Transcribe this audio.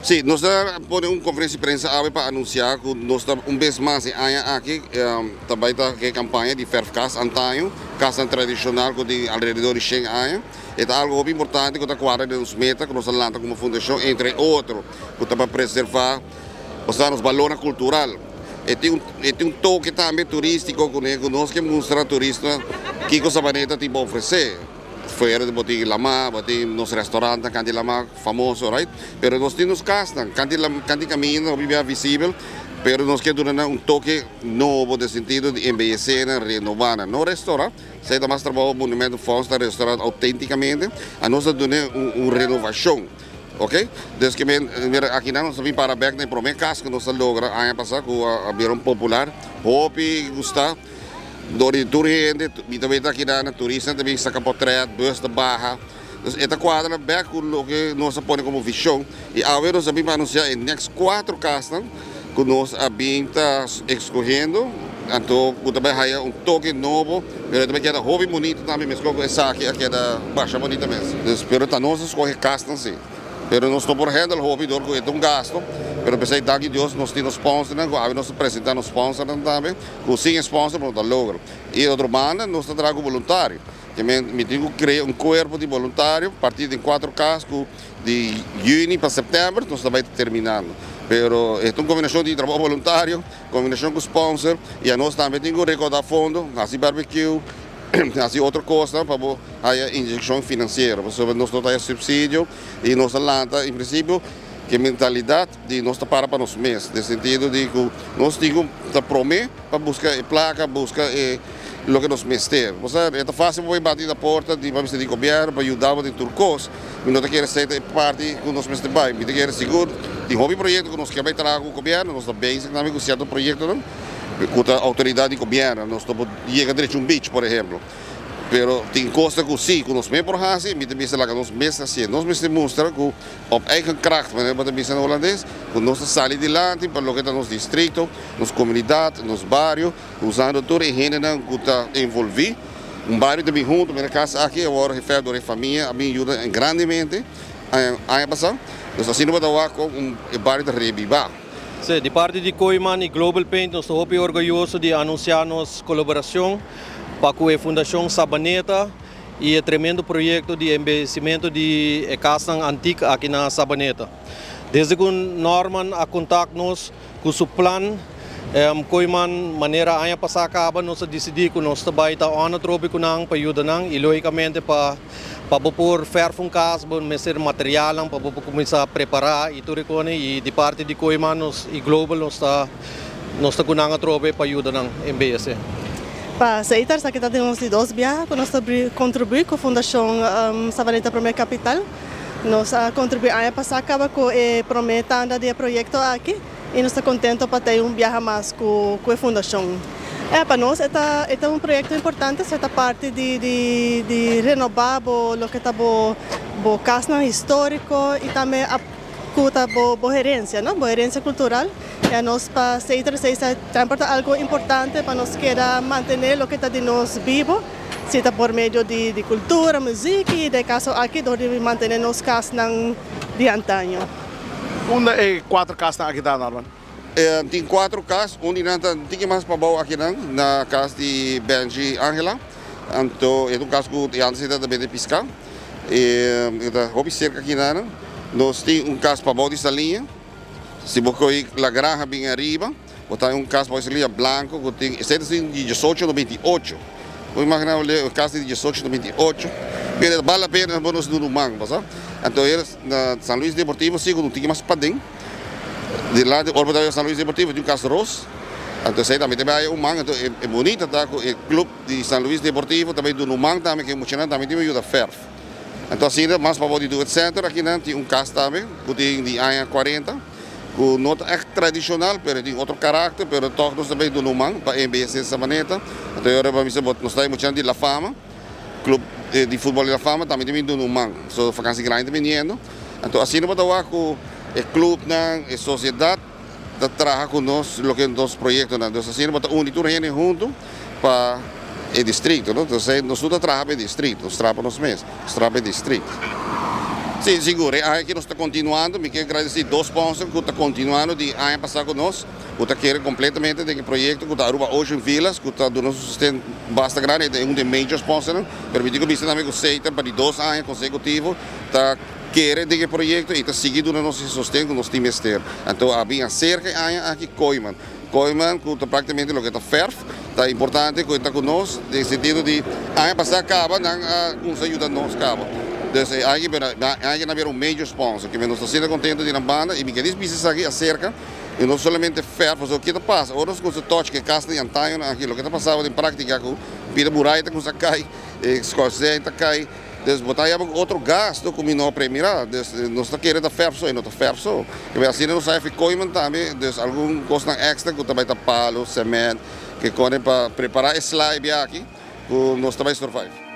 Sí, nos ta pone un konferensia di prensa awe pa anunsiá ku nos ta un bes mas e aña aki ta bai ta ke kampaña di fèrf kas antaño, kasnan tradishonal ku tin alrededor di shen aña. E ta algu hopi importante ku ta kuadra den nos meta ku nos a lanta komo fundashon, entre otro ku ta pa preservá osea nos balornan kultural. E tin un e tin un toke tambe turístiko ku nos ke mustra turista kiko Sabaneta tin pa ofresé. Fuera di bo tin lamá, bo tin nos restaurantnan kanti lamá famoso, right? Pero nos tin nos kasnan kanti kanti kaminda hopi bia visibel, pero nos ke duna nan un toke nobo den sentido di embeyesé nan, renobá nan. No restorá, esei ta mas trabou Monumento Fonds ta restorá outentikamente, a nos ta dun'é un renovashon, ok? Dus ke men mira akinan nos ta bin para bèk na e promé kas ku nos a logra aña pasá ku a bira un popular, hopi gustá. Dor di tur hende, mi ta weta aki nan, turistanan ta bin saka potret, bus ta baha. Dus e ta kuadra bek ku loke nos a pone komo vishon. I awe nos a bin pa anunsiá e next kuatro kasnan ku nos a bin ta eskohendo, anto ku ta bai haya un toke nobo, pero e ta bai keda hopi bunito tambe meskos ku esaki a keda basha bunita mes. Dus pero ta nos a skohe kasnan si. Pero nos no por handle hopi dor ku e ta un gasto, pero p'esei danki Dios nos tin nos sponsornan ku awe nos ta presenta nos sponsornan tambe, ku sin e sponsor bo no ta logra. I otro banda nos ta traha ku boluntario, ke men mi tin ku krea un kuerpo di boluntario parti den kuatro kas ku di yüni pa sèptèmber nos ta bai terminando. Pero e ta un kombinashon di trabou boluntario, kombinashon ku sponsor i anos tambe tin ku rekoudá fondo, hasi barbecue, Hasi otro kosnan pa bo haya inyekshon finansiero pasobra nos no ta haya supsidio i nos ta lanta en prinsipio ku e mentalidat di nos ta para pa nos mes den sentido di ku nos tin ku ta prome pa buska e plaka buska e loke nos mester. Bo sa e ta fasil pa bo bai bati na porta di pa mester di gobièrnu pa yuda bo den tur kos mi no ta kere esei ta e parti ku nos mester bai mi ta kere sigur tin hopi proyekto ku nos ke bai traha ku gobièrnu nos ta bezig tambe ku sierto proyektonan. Ku ta outoridat di gobièrnu, nos no por yega drecha un beach, por ehemplo. Pero tin kosnan ku sí, ku nos mes por hasi, mi ta bisa laga nos mes hasié. Nos mester mustra ku op eigen kracht, manera bo ta bisa na holandes, ku nos ta sali dilanti pa loke ta nos distrikto, nos komunidat, nos bario, usando tur e hendenan ku ta envolví. Un bario ta bin huntu, mira kas aki awor hefèr dor e famia a bin yuda grandemente aña pasá. Dus asina bo ta wak kon e bario ta rebibá. Sí, di parti di Kooyman i Global Paint nos ta hopi orguyoso di anunsiá nos kolaborashon pa ku e Fundashon Sabaneta i e tremendo proyekto di embeyesimentu di e kasnan antik aki na Sabaneta. Desde ku Norman a kontakt nos ku su plan, Kooyman manera aña pasá kaba nos a disidí ku nos ta bai ta òna tropi ku nan pa yuda nan i lógikamente pa Pa bo por fèrf un kas bo mester materialnan pa bo por kuminsá prepará i tur e kone i di parti di Kooiman nos i Global nos ta nos ta ku nan atrobe pa yuda nan embeyesé. Pa Seitar esaki ta den nos di dos biaha ku nos ta kontribuí ku Fundashon Sabaneta Promé Kapital. Nos a kontribuí aña pasá kaba ku e promé tanda di e proyekto aki. I nos ta kontento pa ta un biaha mas ku e fundashon. E pa nos e ta e ta un proyekto importante, esei ta parti di di di renobá bo loke ta bo bo kasnan históriko i tambe ku ta bo bo herensia no, bo herensia kultural. I anos pa seis 36 ta semper ta algu importante pa nos keda mantené loke ta di nos bibo, si ta por medio di di kultura, muzik i den e kaso aki dor di mantené nos kasnan di antaño. Unda e kuater kasnan aki ta, Norman? Tin kuater kas, un di nan ta un tiki mas pabou akinan, na kas di Benji Angela. Anto e ta un kas ku e antes e tabata bende piská. E ta hopi serka akinan. Nos tin un kas pabou di Saliña. Si bo kohe La Granja bin ariba, bo ta un kas pabou di Saliña blanko ku tin, esei ta sin di diesocho 98. Bo imagina bo lei un kas di diesocho 98. Pero bal la pena bo nos duna un man, bo sa. Anto e Na San Luis Deportivo si ku un tiki mas paden. Di lado di ora bo ta San Luis Deportivo tin un kas ros. Anto esei tambe ta bai haya un man. Anto e bunita ta ku e club di San Luis Deportivo ta bai duna un man tambe ku e muchanan tambe tin bai yuda fèrf. Anto asina mas pabou di Duet Center akinan tin un kas tambe ku tin di aña 40 ku no ta ègt tradishonal pero tin otro karakter pero tòg nos ta bai duna un man pa embeyesé Sabaneta. Anto e ora bo a bisa nos ta e muchanan di La Fama. Club di futbol di La Fama tambe ta bin duna un man. So vakansi grandi ta biniendo. Anto asina bo ta wak ku e clubnan, e sosiedat ta traha ku nos loke nos proyektonan. Dus asina bo ta uni tur hende huntu pa e distrikto, no. Entonces nos no ta traha pa e distrikto, nos traha pa nos mes, nos traha pa e distrikto. Si, sigur. E aña aki nos ta continuando. Mi kier gradici dos sponsor cu ta continuando di aña pasa cu nos, cu ta kere completamente den e proyecto, cu ta Aruba Ocean Villas, cu ta duna un sosten basta grandi, e un di e major sponsornan. Pero mi tin cu bisa tambe cu Setar pa di 2 aña consecutivo ta kere den e proyecto y ta sigui duna nos e sosten cu nos tin mester. Anto, a bin acerca e aña aki Kooyman. Kooyman, cu ta practicamente loke ta verf, ta importante cu ta cu nos, den sentido di aña pasa caba, nan a cuminsa yuda nos caba. Dus aki nan un major sponsor, cu nos ta asina contento di nan banda y mi kier bisa aki acerca, y no solamente verf, so kico ta pasa, ora nos cuminsa touch e cas di antaño aki, loke ta pasando den practica cu pida muraya ta cuminsa cay, schoorsteen ta cay, dus bo ta haya otro gasto cu mi no premira, dus nos ta kere ta verf so y no ta verf so. Cu asina nos sabi Kooyman tambe, dus algun cos extra cu tambe ta palo, cement, cu core pa prepara e slide aki, cu nos tambe survive.